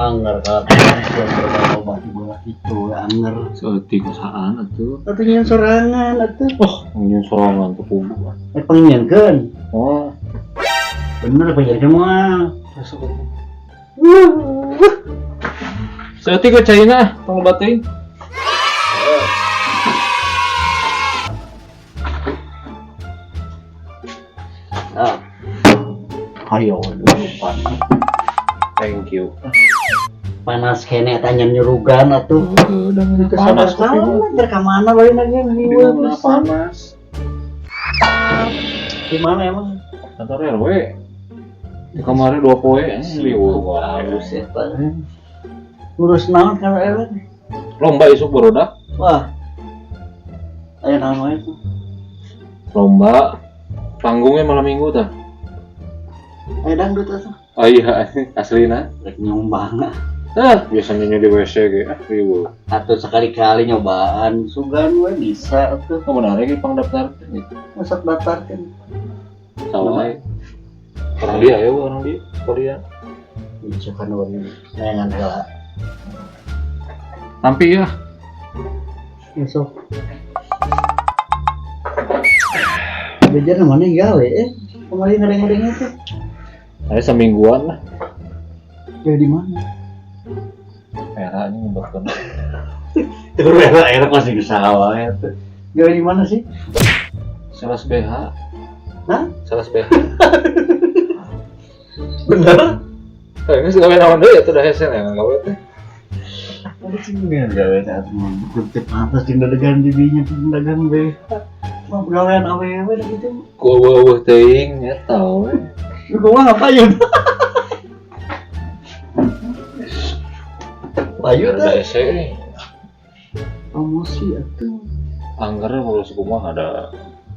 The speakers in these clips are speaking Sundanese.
Angger kalau loba di bola kitu angger. Saeutik saan atuh. Atuh nyeun sorangan atuh. Oh, nyeun sorangan tuh kubu. Eh pangnyieunkeun. Oh, bener pangnyieunkeun moal. Masuk atuh. Saeutik ke China, tong loba teuing. Ah. Ayo, lupa. Thank you. Panas kene eta nyurugan atuh. Udah panas kopi mah. Keur ka mana bae lagi Di panas. Di mana emang? Kantor RW. Di kamari 2 poe liweuh wae. Halus eta. Ngurus naon ka RW? Lomba isuk barudak. Wah. Aya naon wae tuh? Lomba panggungnya malam minggu tah. Aya dangdut atuh. Oh iya, aslina. Rek nyumbang. Ah, biasanya di WC ge, ah riweuh. Atau sekali-kali nyobaan sugan we bisa atuh. Oh, menarik pang daftar gitu. Masuk daftarkeun. Sawa. Orang dia ya, orang dia, Korea. Sukan urang neangan heula. Tampi ya. Besok. Bejar mana gawe eh? Kemarin ngadeng-ngadeng itu. Saya semingguan lah. Ya di mana? Era ini ngebetul. Terus era era pasti ke sawah ya. Gawe di mana sih? Sales BH. Hah? Sales BH. Bener? Eh, ini gawe naon deui atuh da hese ya gawe teh. Ada sih gawe teh atuh betul pantas jeung dagang di dinya jeung dagang BH. Mah gawean awewe da kitu. Ku eueuh teuing eta we. Lu kumaha ngapain? Payu Ada teh. hese euy. Promosi atuh. Angger ngurus kumaha ada.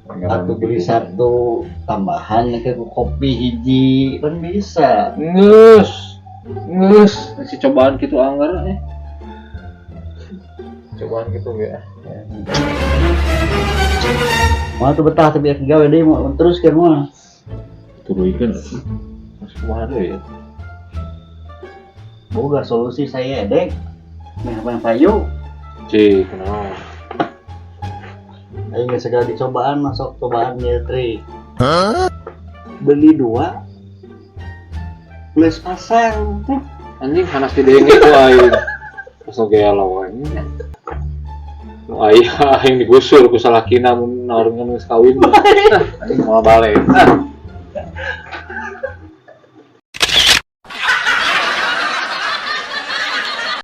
Atau beli satu tambahan ke kopi hiji kan bisa. Ngeus. Ngeus, si cobaan kitu angger eh. Cobaan kitu ge. Mau tuh betah tapi gawe deui mau terus kan mah. Turuykeun atuh. Terus kumaha deui ya? Boga solusi saya dek. Meh apa yang payu? Cik, kunaon? Ayo nggak segala dicobaan masuk cobaan ya tri. Hah? Beli 2 plus pasang. Anjing panas di denge ku aing. Masuk gelo anjing. Nu aya aing digusur ku salakina mun nawarkeun geus kawin. Anjing moal balik.